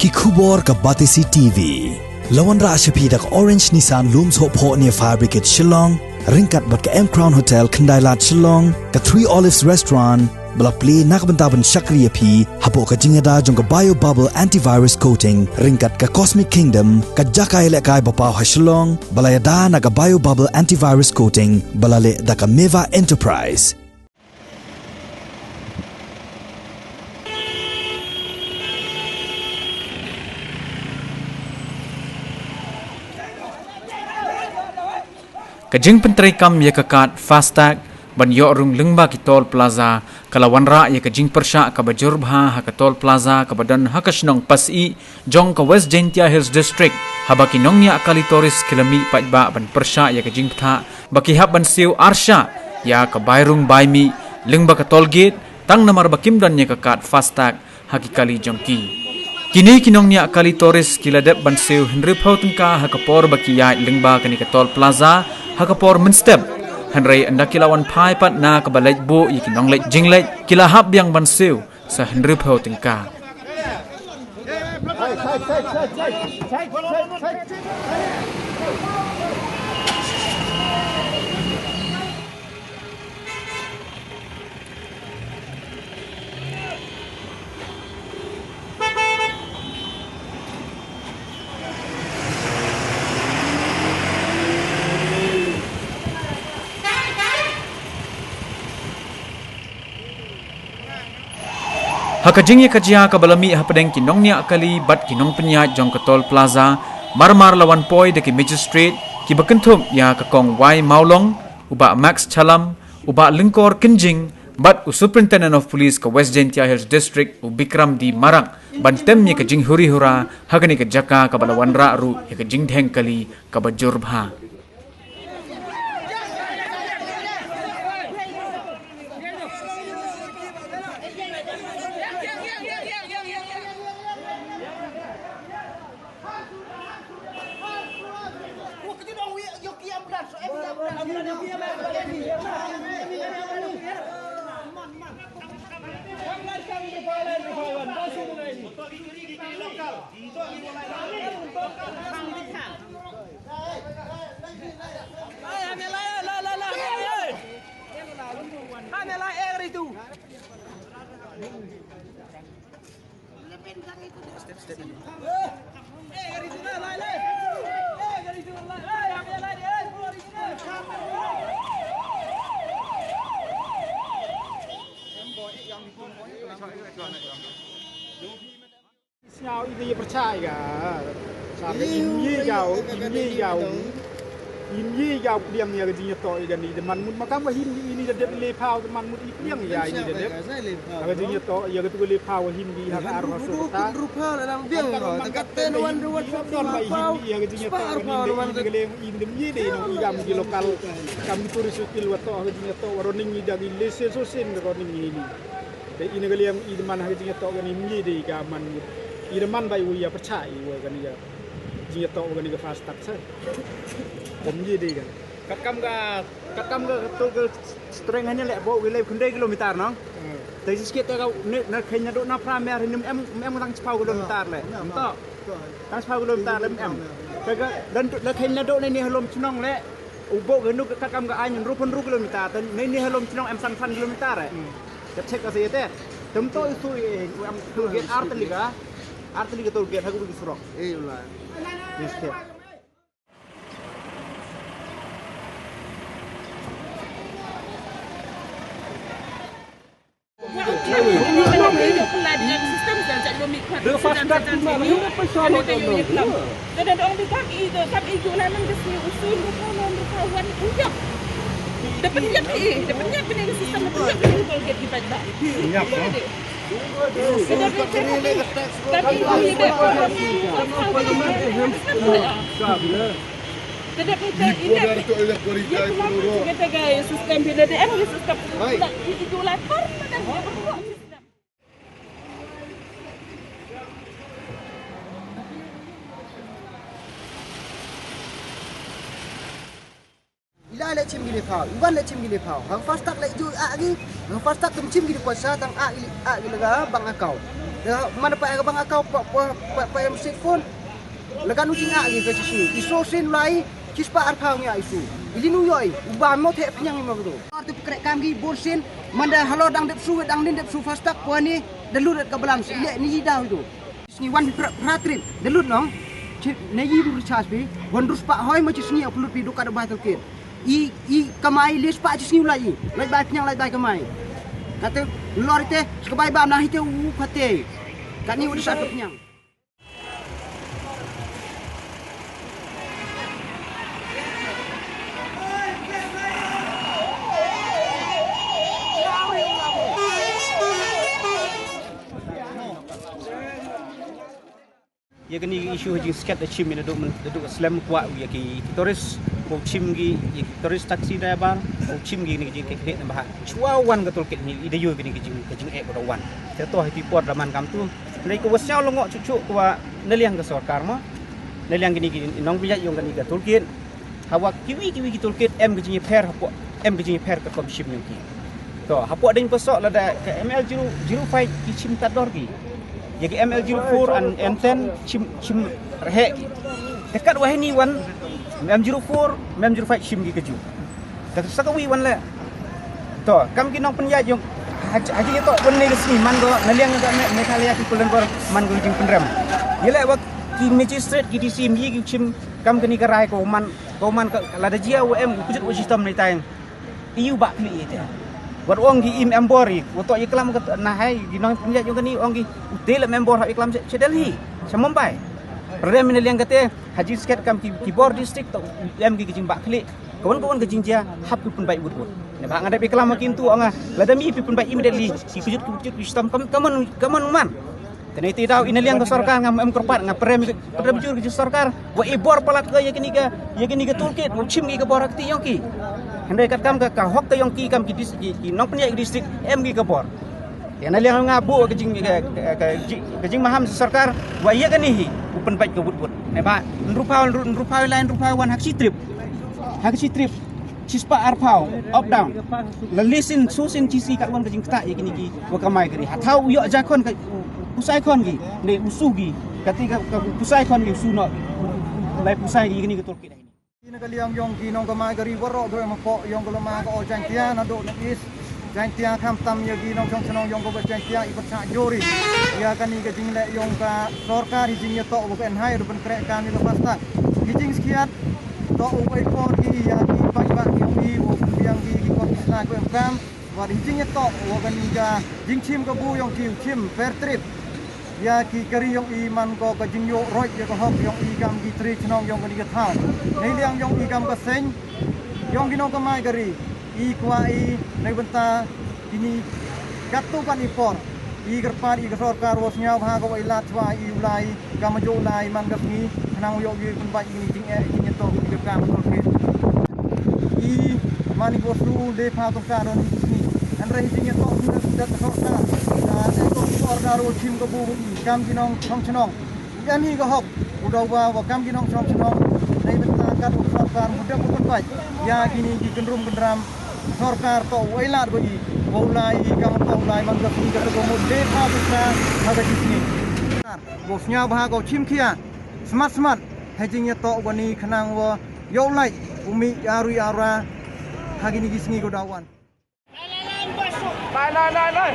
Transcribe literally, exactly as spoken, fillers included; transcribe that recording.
Ki khubor ka Batesi T V. La wanrah sha phi da ka Orange Nissan Lum Sohphoh near Fire Brigade Shillong, ryngkat bad ka M Crown Hotel Khyndailad Shillong, ka Three Olives Restaurant, ba la plie na ka bynta ban shakri ïa phi hapoh ka jingïada jong ka Bio Bubble Antivirus Coating, ryngkat ka Cosmic Kingdom, ka jaka ïalehkai ba paw ha Shillong, ba la ïada na ka Bio Bubble Antivirus Coating, ba la leh da ka Meva Enterprise. Ka jingpyntreikam ïa ka kad FASTag ban ïoh rung lyngba ki toll plaza ka la wanrah ïa ka jingpyrshah kaba jur bha ha ka toll plaza kaba don ha ka shnong Pasyih jong ka West Jaintia Hills District, haba ki nongñiah kali tourist ki la mih paidbah ban pyrshah ïa ka jingbthah ba ki hap ban siew arshah ïa ka bai rung bai mih lyngba ka toll gate tang namar ba kim don ïa ka kad FASTag ha ki kali jong ki. Kine ki nongñiah kali tourist ki la dep ban siew hynriewphew tyngka ha ka por ba ki ïaid lyngba kane ka toll plaza ha ka por mynstep. Hynrei ynda ki la wan phai pat na kaba leit buh ïa ki nongleit jingleit, ki la hap biang ban siew sa hynriewphew tyngka. Ha ka jingïakajia kaba la mih hapdeng ki nongñiah kali bad ki nongpynïaid jong ka toll plaza, marmar la wan poi da ki magistrate kiba kynthup ïa ka Kong Y Mawlong, u Bah Max Chalam, u Bah Lyngkor Kynjing bad u Superintendent of Police ka West Jaintia Hills District, u Bikram D Marak, ban tem ïa ka jinghuri hura ha kane ka jaka kaba la wanrah ruh ïa ka jingdheng kali kaba jur bha. Sñiaw i ka ïa pyrchah i ka. Sa ka im ye i ka, im ye i ka. Im ye i ka pdiang ïa ka jingïatoh i ka ni da man mut ma kam ka him i ni da dep le phaw da man mut i pdiang ïa i ni da dep. Ha ka jingïatoh ïa ka tu ka le phaw ka him i ha ka ar ha so ta. Kan ka wan ruh wan don ba i him i ha ka jingïatoh i ni da i ni ka le i da im ye de nong i kam ki lokal. Kam ki tourist ki wa toh ha ka jingïatoh wa roning i da ki le sen so sen roning i ni. Te ina ka liang i demand ha ka jingïatoh kani mngi de i ka man mut. I demand ba i u ïa pyrchah i wa kani ka jingïatoh wa kani ka FASTag sa. Ka mngi de i ka. Katkam ka, katkam ka, ka to ka strength hanya leh bo wi leh khynde kilometer nong. Hmm. Te jiskit te ka ne na khynde do na pra mer ni em em tang chipau kilometer leh. Hmm. To. Tang chipau kilometer leh em. Te ka dan tu leh khynde do ne ni halom chnong leh. U bo ka nuk katkam ka ai nyen ru pun ru kilometer. Te ne ni halom chnong em sang san kilometer eh. Hmm. Ka check ka sa ïa te. Tem to i sui, eh, u am toll gate ar tylli ka. Ar tylli ka toll gate ha ka bukit surok. Eh, u la. Yes, check. I la leh chim ki le phaw, i wan leh chim ki le phaw. Hang FASTag leh ju ah ki, hang FASTag tum chim ki le phaw sa tang ah ki, ah ki le ga bank account. Mana pa ka bang akau pa pa pa pa em sik pun. Lagan u jingak gi ka shisni. Iso sin lai, chispah arphaw ngi iso. Ili nu yoi, uba mo the pnyang mo gitu. Arti pekre kam gi bor sin, manda halo dang dep su, dang nin dep su fastak puani, delu ka balance, ile ni daw itu. Sngi wan pra pra trip, delu nong. Chi ne yi bu chas bi, wan rus pa hoi ma chi sngi upload bi duka da bai tokir. I i kamai lis pa chi sngi lai i, lai bai pnyang lai bai kamai. Kate lor te, ska bai bam na hite u kate. Kani u sa pnyang. Ïa kane ka issue ha jingsket da chim ïa naduh, naduh ka slem kwah ïa ki, ki tourist, ko chim ki, ïa ki tourist taxi driver, ko chim ki ne ka jingkit kit na ba ha. Chwa wan ka tool kit ni i da ïoh kane ka jing, ka jingeh ko da wan. Te to ha ki por da man kam tu. Nei ko wa sñiaw longoh chuh chuh ko wa na liang ka sorkar mo. Na liang kine ki nongpynïaid yong kane ka tool kit. Hawa kiwi kiwi ki tool kit em ka jingïapher hapoh, em ka jingïapher ka kom shim yong ki. To, hapoh deiñ pasoh lada ka M L zero, zero five ki shim tad dor ki. Ïa ki M L zero four and M ten shim, shim rheh ki. Te kat wa hini wan, M zero four, M zero five shim ki kaju. Te sa ka wi wan le. To, kam ki nongpynïaid yong, ha, ha jingïatoh wan ne ka sngi man ko, na liang ka Me-, Meghalaya ki kulen kor man ko jingpynrem. Ïa le wa ki magistrate ki D C ym yi ki shim kam kani ka rai ko man, ko man ka, lada jia wa em u kjut wa shitom ni tang. Iu ba kli ite. Wat ong ki im em bor i, wat to i klam ka na hai, ki nongpynïaid yong kani ong ki, u te lem em bor ha i klam sha, sha Delhi, sha Mumbai. Rem ina liang kate, ha jingsket kam ki, ki bor district to em ki, ki jingba kli. Kawan kawan ka jingjia, hap ki pynbai wut wut. Ne ba nga dep i klam ma ki ntu ong nga, lada mi phi pynbai immediately, ki kjut ki kjut ki shitom, kam, kaman, kaman man. Kane te daw ina liang ka sorkar ngam em kyrpad nga prem, prem jur ka sorkar. Wa i bor palat ka ïa kini ka, ïa kini ka tool kit, wa chim ki ka bor ha kti yong ki. Hynrei kat kam ka, ka hok ka yong ki kam ki dis-, ki, ki nongpynïaid ka district, em ki ka bor. Ïa na liang nga bu ka jing, ka, ka, ka jing, ka jingmaham sa sorkar, wa ïa kani hi, u pynbait ka wut wut. Ne ba, nruphaw, nru-, nruphaw lai, nruphaw wan ha ka shi trip. Ha ka shi trip. Chispah arphaw, up down. La lisin, susin chisi kat wan ka jingkta ïa kini ki, wa kamai kari. Hathaw u ïoh jakhon ka, pusai khon ki, ne u su ki. Kati ka, ka pusai khon ki, u su no. Lai pusai ki, kini ka tool kit. Ina ka liang yong ki nongkamai kari waroh bro ma pok yong ka lama ka o Jaintia naduh na is. Jaintia khamtam ïa ki nongshong shnong yong ka West Jaintia i pyrshah jur i. Ïa kani ka jingleh yong ka sorkar hi jingïatoh wa ka N H I ruh ban kreh kam ïa ka FASTag. Hi jingskhiat toh u wei por ki ïa ki paidbah yong i wa pynbiang ki ki kot ki sna ko em kam. Wa hi jingïatoh wa kani ka jingchim kabu yong ki u chim fair trip. Ïa ki kari yong i man ko ka jingïoh roit ïa ka hok yong i kam ki tri chnong yong kani ka thaw. Nei liang yong i kam ka seng yong ki nongkamai kari. I kwah i na bynta kini katto katne por. I kyrpad i ka sorkar wa sñiawbha ka wa i lad chwa i u lai, ka ma jo lai man ka sngi, khnang u ïoh ïoh pynbait i kini jingeh, i kini to, i ka kam ka kit. I man i ko su le pha to ka don i sngi. Hynrei i jingeh to ka sorkar. Ka ko order wa chim kabu i kam ki nongshong shnong. Ïa ni ka hok, u daw ba, wa kam ki nongshong shnong, nei bynta kat u sorkar, u dep u pynbait. Ïa kini ki kynrum kynram, sorkar to u ai lad ba i, wa u lai, i kam to u lai, man ka sngi ka to mut, de pha pisa, ha ka jisngi. Ko sñiawbha ko chim khia, smat smat, ha jingïatoh wa ni khnang wa, ïoh lai, u mih arui ara, ha kini ki sngi ko daw wan. Lai, lai, lai, lai.